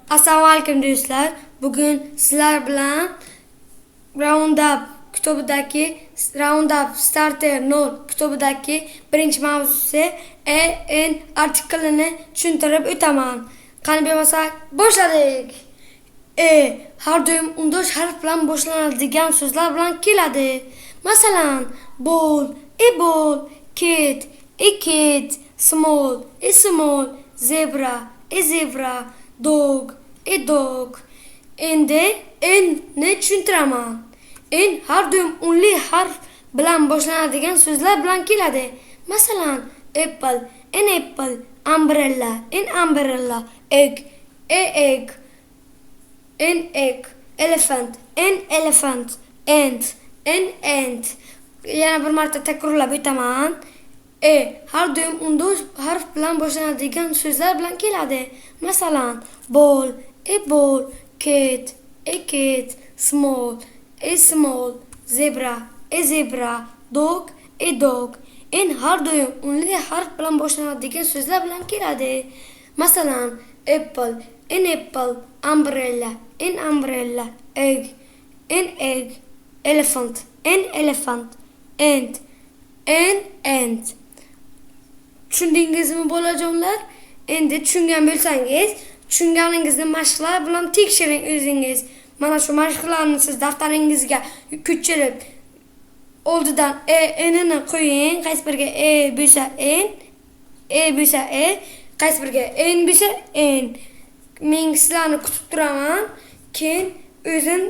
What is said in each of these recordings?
Assalomu alaykum do'stlar. Bugun sizlar bilan Roundup kitobidagi Roundup Starter 0 kitobidagi birinchi mavzusi E N artiklini tushuntirib o'taman. Qani bo'lmasak, boshladik. E har doim undosh harf bilan boshlanadigan so'zlar bilan keladi. Masalan, ball, a ball, cat, a cat, small, a small, zebra, a zebra, dog, a dog. Endi N ni tushuntiraman. N har doim unli harf bilan boshlanadigan so'zlar bilan keladi. Masalan, apple, an apple, umbrella, an umbrella, egg, a egg, an egg, elephant, an elephant, ant, an ant. Yana bir marta takrorlab o'taman. E har doim undosh harf bilan boshlanadigan so'zlar bilan keladi. Masalan, ball, a ball, cat, a cat, small, a small, zebra, a zebra, dog, a dog. N har doim unli harf bilan boshlanadigan so'zlar bilan keladi. Masalan, apple, an apple, umbrella, an umbrella, egg, an egg, elephant, an elephant, ant, an ant. Tushundingizmi bolajonlar? Endi tushungan bo'lsangiz, tushunganingizni mashqlar bilan tekshiring o'zingiz. Mana shu mashqlarni siz daftaringizga ko'chirib, oldidan E N ni qo'ying. Qaysi biriga E bo'lsa N, E bo'lsa E, qaysi biriga N bo'lsa N. Men sizlarni kutib turaman. Keyin o'zim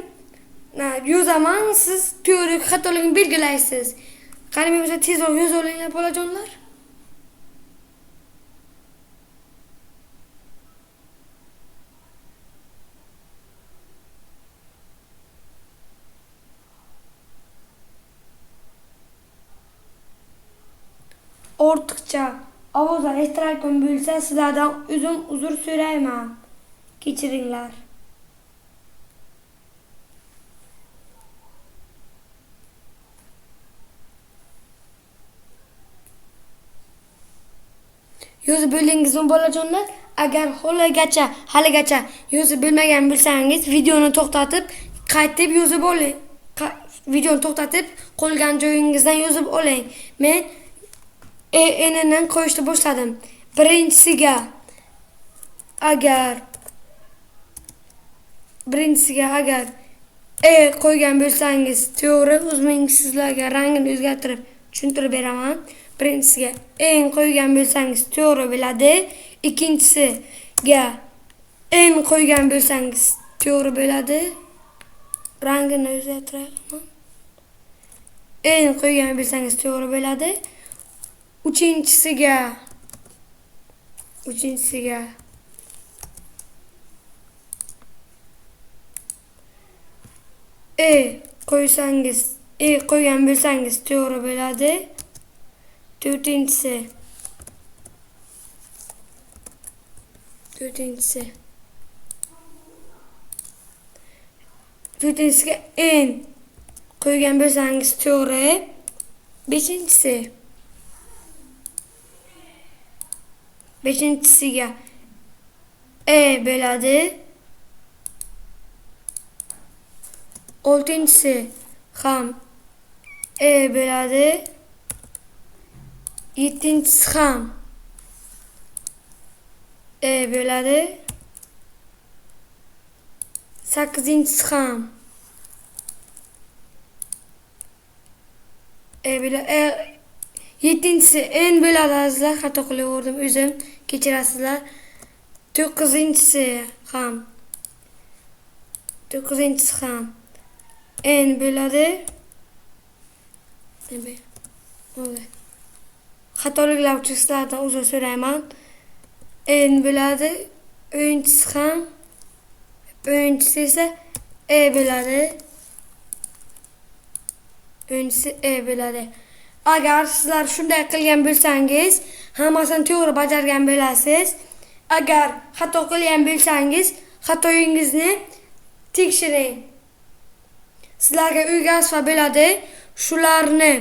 yozaman, siz to'g'ri xatoligini belgilaysiz. Qani bo'lsa tezroq yozib olinglar bolajonlar. Ortiqcha ovozlar eshitilgan bo'lsa, sizlardan o'zim uzr so'rayman. Kechiringlar. Yozib bo'ldingizmi bolajonlar? Agar haligacha yozib bo'lmagan bo'lsangiz, videoni to'xtatib, qaytib yozib oling. Videoni to'xtatib, qolgan joyingizdan yozib oling. Men E N ni qo'yishni boshladim. Birinchisiga agar E qo'ygan bo'lsangiz, to'g'ri, o'zim sizlarga rangini o'zgartirib tushuntirib beraman. Birinchisiga N qo'ygan bo'lsangiz to'g'ri bo'ladi. Ikkinchisiga N qo'ygan bo'lsangiz to'g'ri bo'ladi. Rangini o'zgartiraman. N qo'ygan bo'lsangiz to'g'ri bo'ladi. Uchinchisiga E qo'ysangiz, E qo'ygan bo'lsangiz to'g'ri bo'ladi. To'rtinchisi to'rtinchisiga N qo'ygan bo'lsangiz to'g'ri. Beşinchisiga E bo'ladi. Oltinchisi ham E bo'ladi. Yettinchisi ham E bo'ladi. Sakkizinchisi ham E bo'ladi. Yettinchisi N bo'ladi azizlar, xato qilaverdim o'zim, kechirasizlar. To'qqizinchisi ham N bo'ladi. Xatoliklar uchun sizlardan uzr so'rayman. N bo'ladi. O'nchisi ham, o'nchisi esa E bo'ladi. O'nchisi E bo'ladi. Agar sizlar shunday qilgan bo'lsangiz, hammasini to'g'ri bajargan bo'lasiz. Agar xato qilgan bo'lsangiz, xatoyingizni tekshiring. Sizlarga uyga vazifa bo'ladi. Shularni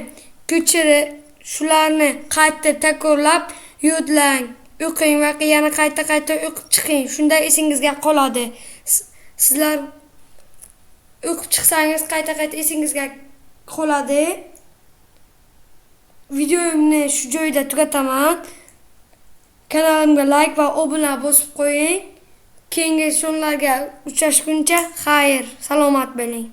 ko'chirib, shularni qaytib takrorlab yodlang, O'qing va yana qayta-qayta o'qib chiqing. Shunda esingizga qoladi. Sizlar o'qib chiqsangiz qayta-qayta esingizga qoladi. Videomni shu joyda tugataman. Kanalimga like va obuna bosib qo'ying. Keyingi sonlarga uchrashguncha xayr, salomat bo'ling.